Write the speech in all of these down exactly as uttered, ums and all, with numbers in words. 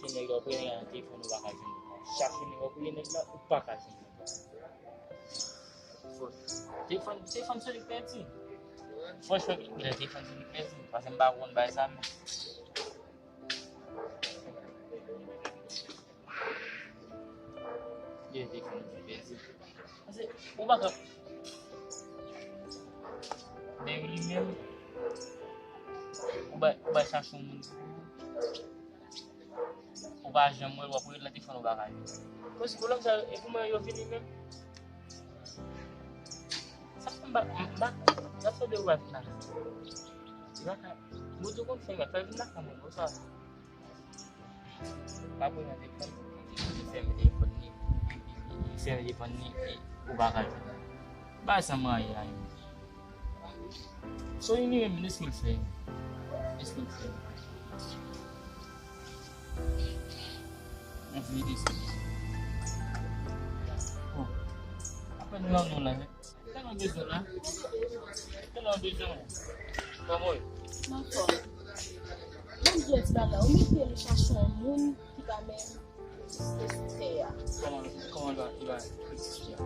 Nèg la, ou premye nan telefòn, ou pa ka jwenn li. Chak jou nèg la, ou premye nèg la, ou pa ka jwenn li. Telefòn, telefòn Sonic pèdi. Franchman, gen lè telefòn Sonic pèdi. Paske m pa konn bay sa, men. Gen telefòn Sonic pèdi. Paske, ou pa ka. Men li menm, ou bay, ou bay chache yon moun. Ou pa janm wè l, w ap rele nan telefòn, ou pa ka jwenn. Konsi pwoblèm sa yo, e pou mwen yo vini menm. Sa fè m pa, m pa, sa fè de ou pa vin la. Ou pa ka, Bondye konn fè, fè vin la kanmenm, ou sa. Pa pou nan telefòn, li fèmen telefòn li, li, li, li fèmen telefòn li, e ou pa ka jwenn. Ba sa mwen ye a. So, li menm, lèske l fè. Lèske l fè. Mwen fini desann. Bon. Apèn nou la, nou la, men. Tèlman bezwen la. Tèlman bezwen. Kòman w ye? Mwen fò. Mwen di yon ti bagay. Ou mete m chache yon moun ki pa menm egziste sou tè a. Kòman, kòman l va, li va egziste a?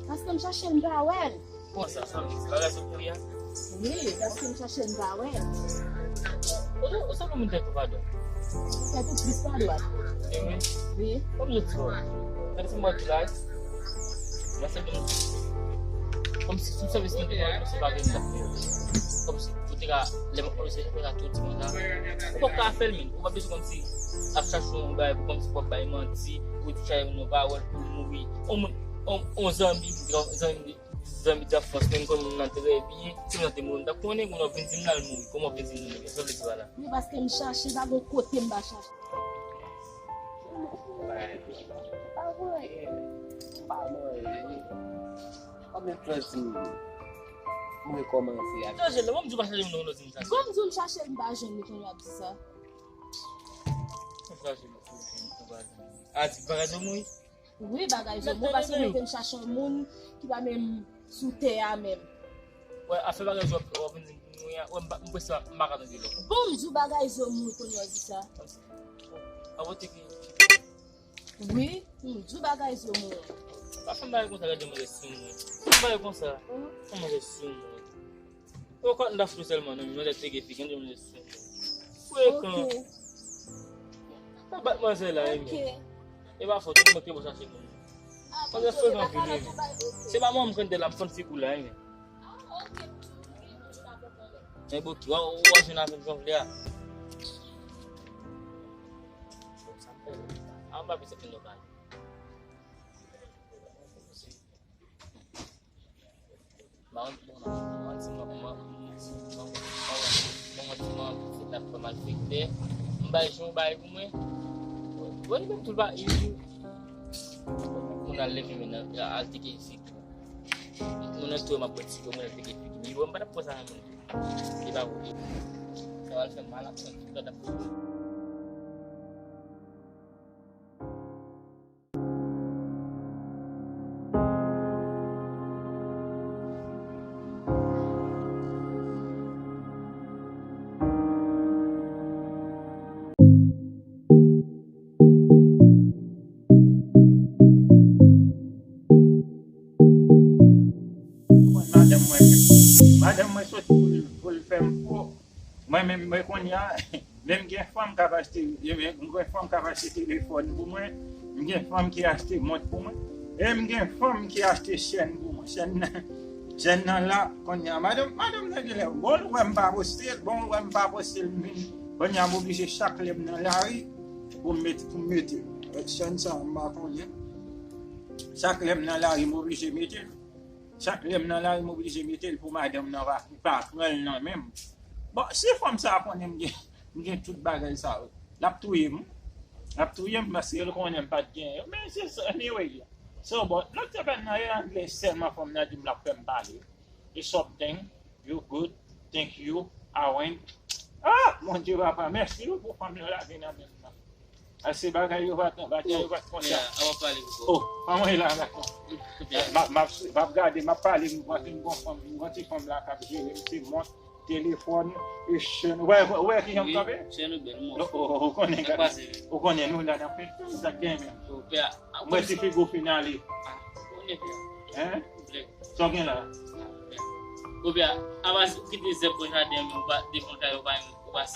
Paske m chache l, m pa wè l. Kòman sa, sa vle di bagay sa w kouri a? Wi, paske m chache l, m pa wè l. Ou, ou sanble moun tèt ou pa dwat. Tèt ou plis pa dwat. E wi? Wi. Kòm je di w. Gade sa m ap di la. Mwen se moun. Kòmsi, m sanble se moun ki pa gen dwat. Kòmsi, ou te ka, lè m ap pale se, ou te ka tou di mwen sa. Ou pa ka fè l, men. Ou pa bezwen kòmsi ap chache yon bagay pou kòmsi pou ap bay manti, ou di chache yon pawòl pou l mouri. On moun, on, on zanmi, zanmi, zanmi d'anfans, menm konn moun nan trè byen, si m nan te mouri, m t ap konnen, moun ap vin di m l al mouri. Kòman w vin di m l mouri? Sa w vle di pa la? Wi, paske m chache, pa gen kote m pa chache. Pa vre. Pa vre. Konbyen tan ti m rekòmanse ak. Chanje non, bon, m di w pa chanje non, non, di m sa. Bon, m di w m chache l, m pa jwenn li, kounye w ap di sa. Bon, m chache l, m pa jwenn li. A, di bagay yo mouri? Wi, bagay yo mouri, paske mwen te m chache yon moun ki pa menm sou tè a menm. Wè, afè bagay yo, w ap vin di m mouri a, wè, m pa, m prese, m pa ka tande lòt. Bon, m di w bagay yo mouri, kounye w ap di sa. A, w te ki Wi, m di w bagay zo mwen. Pa fè m bagay konsa, gade manzè sou mwen. Pa fè m bagay konsa. Fè manzè sou mwen. Ou kwè m ta fou sèlman, non, manzè te gen figi, gade manzè sou mwen. Frekan. Ok. Pa bat manzè la, ok. E pa fòt, ou mwen ki pou chache moun. Manzè frekan anpil, wi. Se pa mwen m pran de la, m fann figi w la, wi. Men boki, w a, w a jwenn avè m jan w vle a. A, m pa bezwen fin nòmal. Bon, bon, bon, ti mwen, mwen, mwen, mwen, mwen, ti mwen, pitit la fè malfektè. M bay jan w bay pou mwen. Bon, li menm tou l pa, li, li, moun al leve men nan, al teke figi. Moun nan tou, m ap pran ti moun nan teke figi. Li wè m pa t ap pran sa nan men l. Li pa voye. Sa va l fè mal ap pran tout lòt ap. Mwen, madanm mwen, madanm mwen soti pou l, pou l fè m fo. Mwen menm, mwen kounye a, menm gen fanm k ap achte, m gen fanm k ap achte telefòn pou mwen, m gen fanm ki achte mont pou mwen, e m gen fanm ki achte chèn pou mwen. Chèn nan, chèn nan la, kounye a, madanm, madanm nan gen lè, bon, l wè m pa poste l, bon, l wè m pa poste l, m vin, kounye a, m oblije chak lè m nan lari, pou m mete, pou m mete l. Avèk chèn sa, m pa konnen. Chak lè m nan lari, m oblije mete l. Chak lè m nan lari, m oblije mete l pou madanm nan pa, pa pran l nan men m. Bon, si fanm sa a konnen m gen, m gen tout bagay sa yo, l ap touye m. L ap touye m paske l konnen m pa t gen yo. Men se sa, anyway. So, bon, lòt semèn nan, e anglè sèlman fanm nan di m l ap fè m pale. It's something. You good. Thank you. I win. Ah, Bondye papa, mèsi wi pou fanm yo lage nan men m nan. Ase bagay yo pa t, bagay yo pa t konsa. Oh, pa mwen la, la. M ap, m ap, m ap gade, m ap pale, m ap gade, m gon fanm, m gon ti fanm la k ap jere m, se mont. Telefòn, e chèn. Ou wè, ou wè kijan m kanpe? Chèn ou bèl, mwen. Ou konnen, ou konnen nou la nan pèt, sa k gen menm. Mwen si figo fin ale. Hein? Sa w gen la? Oubyen, apa kite zèb pou jaden, ou pa devan kay, ou pa, ou pa, ou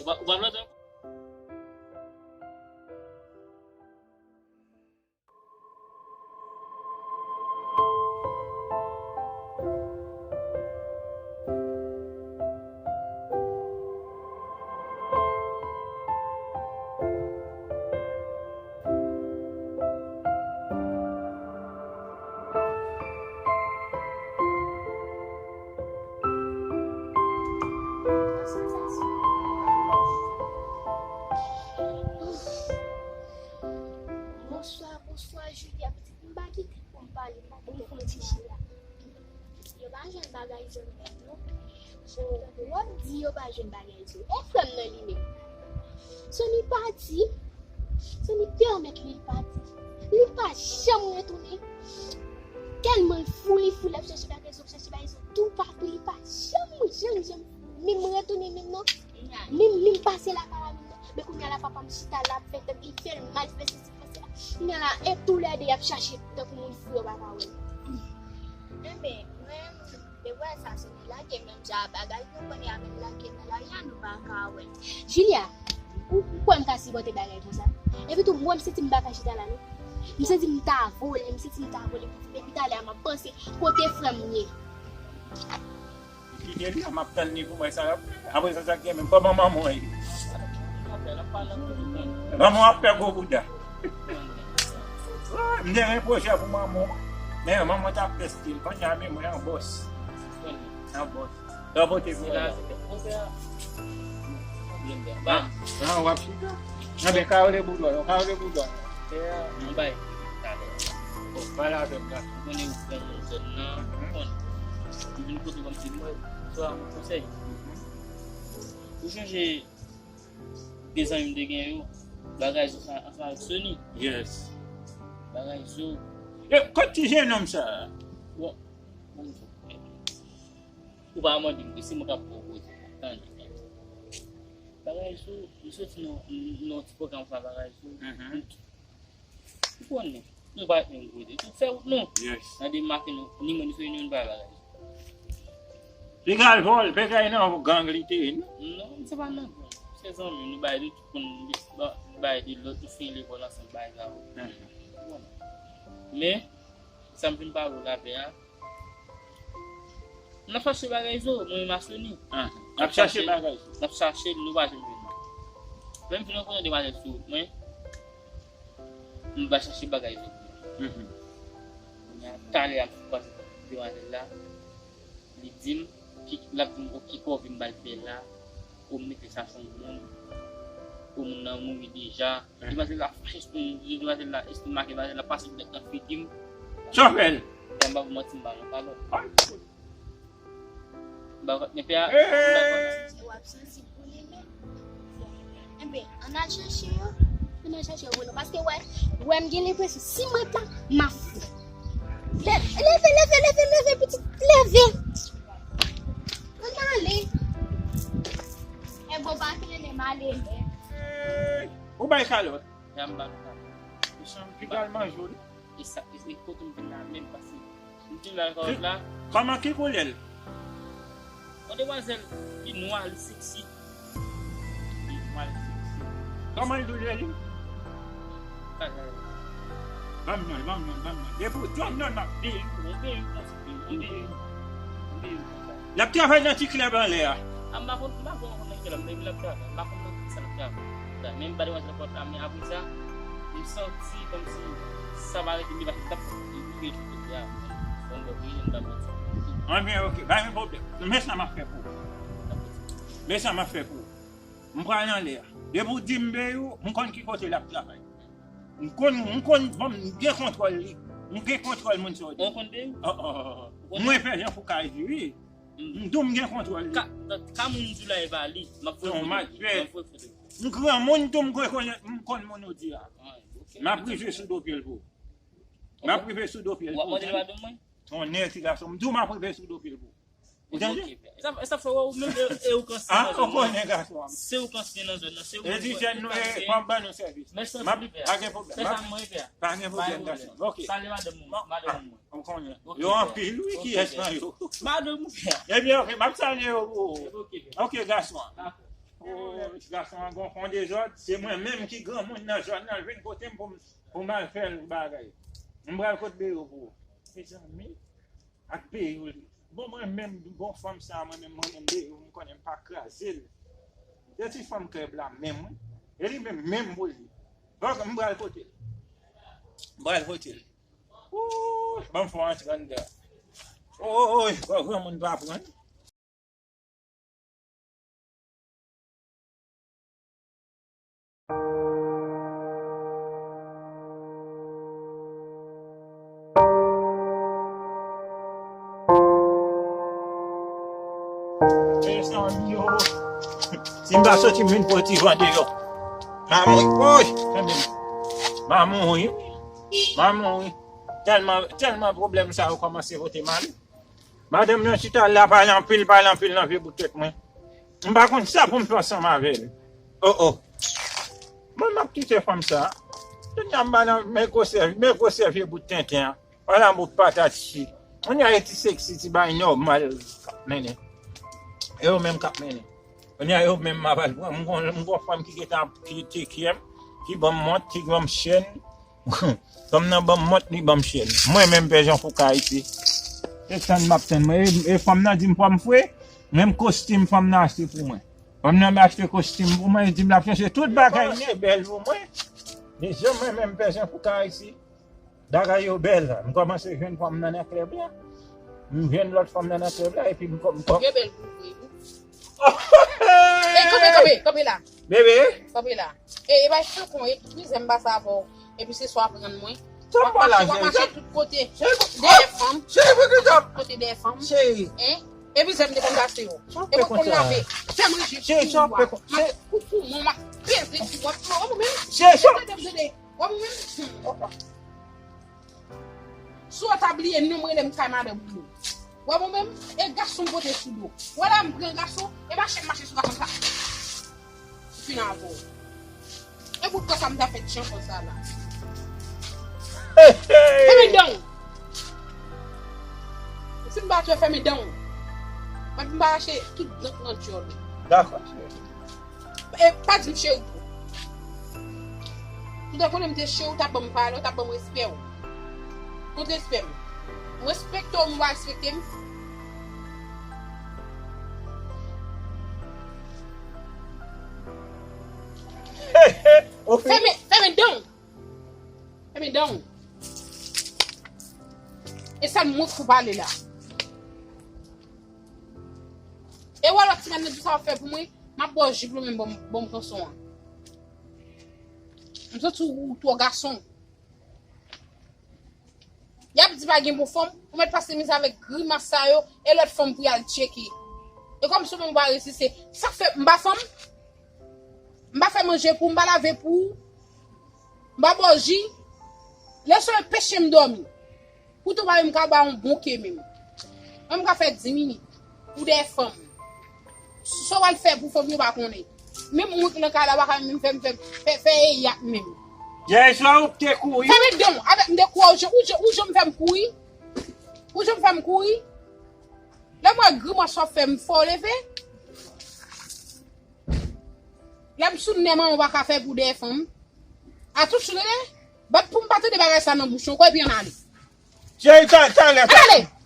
pa, ou pa plante. Bonswa, bonswa, Julia, pitit, m pa gen tèt pou m pale, m pa gen tèt pou m di Julia. Yo pa jwenn bagay zo menm non. Bon, w ap di yo pa jwenn bagay zo. E frè m nan li menm. Sony pati. Sony pèmèt li pati. Li pa janm retounen. Tèlman l fou, li fou, l ap chache bagay zo, ap chache bagay zo toupatou, li pa janm, janm, janm menm retounen menm non. Menm, menm pase lakay la menm non. Men kounye a la papa m chita la ap fè tèt li fè l mal, fè sesi, fè sela. Kounye a la, e toulède y ap chache tankou moun fou yo pa ka wè l. Enben, mwen, depi sa Sony lage menm jan a bagay, nou konnen a menm lage nan lari a, nou pa ka wè l. Julia, ou, ou kwè m ka sipòte bagay konsa? Epi tou, mwen, m santi m pa ka chita la non. M santi m ta vole, m santi m ta vole. Depi talè a, m ap panse kote frè m ye. Kite li a, m ap tann li pou m wè sa l ap fè. Apre sa, sa k gen menm, kòman manman w ye? Manman w ap fè gwo bouda. M te gen pwojè pou manman w, men manman w t ap teste l. Kounye a, men mwen an bòs. An bòs. Sa w pote pou mwen la? Ah, ah, w ap chita? Anben, kawole boudon, kawole boudon. Mwen bay talè. Bon, pale avè m la. Ou konnen ou pran moun zòn nan, ou konnen. Ou vin kote kòmsi mwen, swa yon konsèy. Ou sonje de zanmi m te gen yo, bagay zo sa ansanm avèk Sony. Yes. Bagay zo. E, kot ti jenòm sa? Bon, bon, ou pa mande m, se mwen k ap pwopoze. Tande, tande. Bagay zo, m soti nan, nan yon ti pwogram sa bagay zo. Mhm. Ou konnen, nou pa t menm kote. Tout fè wout nou. Yes. Nan demake nou, ni mwen, ni Sony, nou pa bagay. Piga l vòl, Piga nan gang li te ye, non? Non, se pa nan gang. Se zanmi, nou bay de tout moun, nou bay de lòt, nou fini lekòl ansanm, bay sa yo. Mhm. Bon. Men, sa m vin pale w la, pen a, n ap chache bagay zo, mwen menm a Sony. Ah, n ap chache bagay zo. N ap chache, nou pa janm jwenn. Lè m fin rankontre demwazèl sou wout mwen, m va chache bagay zo. Mhm. Kounye a, talè a m kwaze demwazèl la, li di m, ki, l ap di m, "O, ki kòve m pral fè la?" Ou mete sa sou moun. Ou moun nan mouri deja. Demwazèl la fache sou moun, demwazèl la estomake, demwazèl la pase dwèt nan figi m. Chofèl. Sa m pa pou manti, m pa nan kalòt. M pa konn, men pè a, m pa konn. W ap santi pou li menm. Enben, ann al chache yo. Ann al chache yo pou nou. Paske, wè, wè, m gen lenpresyon, si m ret la, m ap fou. Lè-, leve, leve, leve, leve, pitit, leve. Ann ale. E bon, pa trennen m ale, men. Ou bay kalòt. Ya m ba nou kalòt. Ou sanm pi gal manje w, wi. E sa, e, e kote m vin la menm, paske m vin la kalòt la. Kòman, ki koulè l? Yon demwazèl ki nwa, li seksi. Li nwa, li seksi. Kòman l dou li? Ban m non, ban m non, ban m non. Depi w di m non, m ap peye. Mwen peye m konsa. Mwen peye m. Mwen peye m konsa. L ap travay nan ti klèb anlè a. A, m pa konn, m pa konn nan ki klèb, men l ap travay. M pa konn nan ki sa l ap travay. Men m ba demwazèl pòt la, men apre sa, m santi kòmsi sa pa rete, m pa t ap rive sou kote a. Bon, bon, wi, m pa konn sa. Anben, ok, pa gen pwoblèm. Men sa m ap fè pou ou. Men sa m ap fè pou ou. M pral anlè a. Depi w di m peye w, m konn ki kote l ap travay. M konn, m konn, bon, m gen kontwòl li. M gen kontwòl moun sa w di. Ou konn peye w? Oh, oh, oh, oh. Mwen fè jan pou kay di, wi. M di w m gen kontwòl li. Ka, ka moun di w la e pa li. M ap voye foto. M ap voye foto. M granmoun tou, m rekonèt, m konn moun ou di a. Ah, ok. M ap rive sou do pye l pou ou. M ap rive sou do pye l pou ou. W ap mande l padon mwen? Tonnè ti gason, m di w m ap rive sou do pye l pou ou. Ou tande? E sa, e sa fè ou menm e, e ou k ansyen nan zòn nan. Ah, ou konnen gason an. Se ou k ansyen nan zòn nan, se ou menm ki pral fè. E di jèn nou, e, m ap ban nou sèvis. Mèsi anpil, pè a. Pa gen pwoblèm. Fè sa pou mwen, pè a. Pa gen pwoblèm, gason. Ok. Salye madanm ou, madanm ou. M konnen. Yo anpil, wi, kiyès nan yo? Madanm ou, pè a. Ebyen, ok, m ap salye yo pou ou. Ok, pè a. Ok, gason an. Dakò. Oh, gason an gon fon dezòd, se mwen menm ki granmoun nan zòn nan, l vin kote m pou m, pou m al fè l bagay. M pral kot Beyo pou ou. Mezanmi, ak Beyo li. Bon, mwen menm, bon fanm sa, mwen menm, mwen menm Beyo, m konnen m pa kraze l. Se ti fanm krèb la menm, wi. E li menm, menm pou li. Fòk m pral kote l. M pral kote l. Ooh, ban m fè yon antre anndan. Ooh, granmoun pa pran. Mezanmi yo, si m pa soti m vin pran ti van deyò. M a mouri, woy, tande m. M a mouri, m a mouri. Tèlman, tèlman pwoblèm sa yo kòmanse pote m ale. Madanm nan chita la, pale anpil, pale anpil nan vye bout tèt mwen. M pa konn sa pou m fè ansanm avè l. Oh, oh. Mwen, m ap kite fanm sa. Kounye a m ba nan men gwosè, men gwosè vye bout tenten an. Wala bout patat chi. Kounye a e ti seksi, ti bay nòmal k ap mennen. E yo menm k ap mennen. Kounye a yo menm m ap al pran. M gon, m gon fanm ki gentan ap, ki te kyè m, ki ban m mont, ki ban m chèn. Fanm nan ban m mont, li ban m chèn. Mwen menm, Pè Jan Fouka isi. Se tann m ap tann mwen. E, e fanm nan di m fò m fre, menm kostim fanm nan achte pou mwen. Fanm nan achte kostim pou mwen, li di m l ap chanje tout bagay, li bèl pou mwen. Li di mwen menm, Pè Jan Fouka isi. Bagay yo bèl. M kòmanse jwenn fanm nan nan klèb la. M jwenn lòt fanm nan nan klèb la, epi m kò-, m kò-, Yo bèl pou vre, wi. E, kanpe, kanpe, kanpe la. Bebe. Kanpe la. E, e bay flakon, e tou mizè m pase avè w. Epi se sa w aprann mwen. W ap mache, w ap mache tout kote. Dèyè fanm. Cheri, pou ki sa? Kote dèyè fanm. Cheri. Hein? E mizè m te konn pase w. E w ap konn lave. Fè manje pou ou a. M ap koukouman w, m ap peze sou w. W ap pran w menm. Cheri, sa. Tande m, tande. W ap menm. Si w ta bliye non m rele m kay madanm ou. W ap menm. E gason m pote sou do. W wè la m pran gason, e mache m mache sou gason sa. Fin avè w. E poukisa m ta fè ti anfan sa la? Fèmen dan w. Ou fin bat yo, fèmen dan w. Mwen m pa rache tout dan nan dyòl ou. Dakò, cheri. E pa di m cheri tou. Ou ta konnen m te cheri, ou ta ban m valè, ou ta ban m respè w. Tout respè m. Ou respekte w, ou pa respekte m. Fèmen, fèmen dan w. Fèmen dan w. E sa l mwen k pou pale la. E wè lòt semèn nan, di sa w ap fè pou mwen, m ap ba w jip ou menm ban m, ban m kanson an. M santi w twò gason. Y ap di pa gen bon fanm, ou mèt pase mizè avèk grimas sa yo, e lòt fanm pou y al tcheke. E kòmsi ou menm ou pa reziste. Sa k fè m pa fanm? M pa fè manje pou ou, m pa lave pou ou, m pa ba w ji. Lèsonn anpeche m dòmi. Poutan w pa menm ka ba yon bon ke menm. Mwen m ka fè di minit pou dèyè fanm. Sa w al fè pou fanm yo pa konnen. Menm mwen k nan kay la pa ka menm fè m fè, fè, fè eyat menm. Yè swa ou te kouri. Fèmen dan w avèk m te kouri, ou jan, ou jan, ou jan m fè m kouri. Ou jan m fè m kouri. Lè m wè grimas w ap fè m fè w leve. Lè m sou nè manman w pa ka fè pou dèyè fanm. A tout sou nè, bat pou m pa tande bagay sa nan bouch ou ankò epi ann ale. Cheri, ta, talè, ta. Ann ale!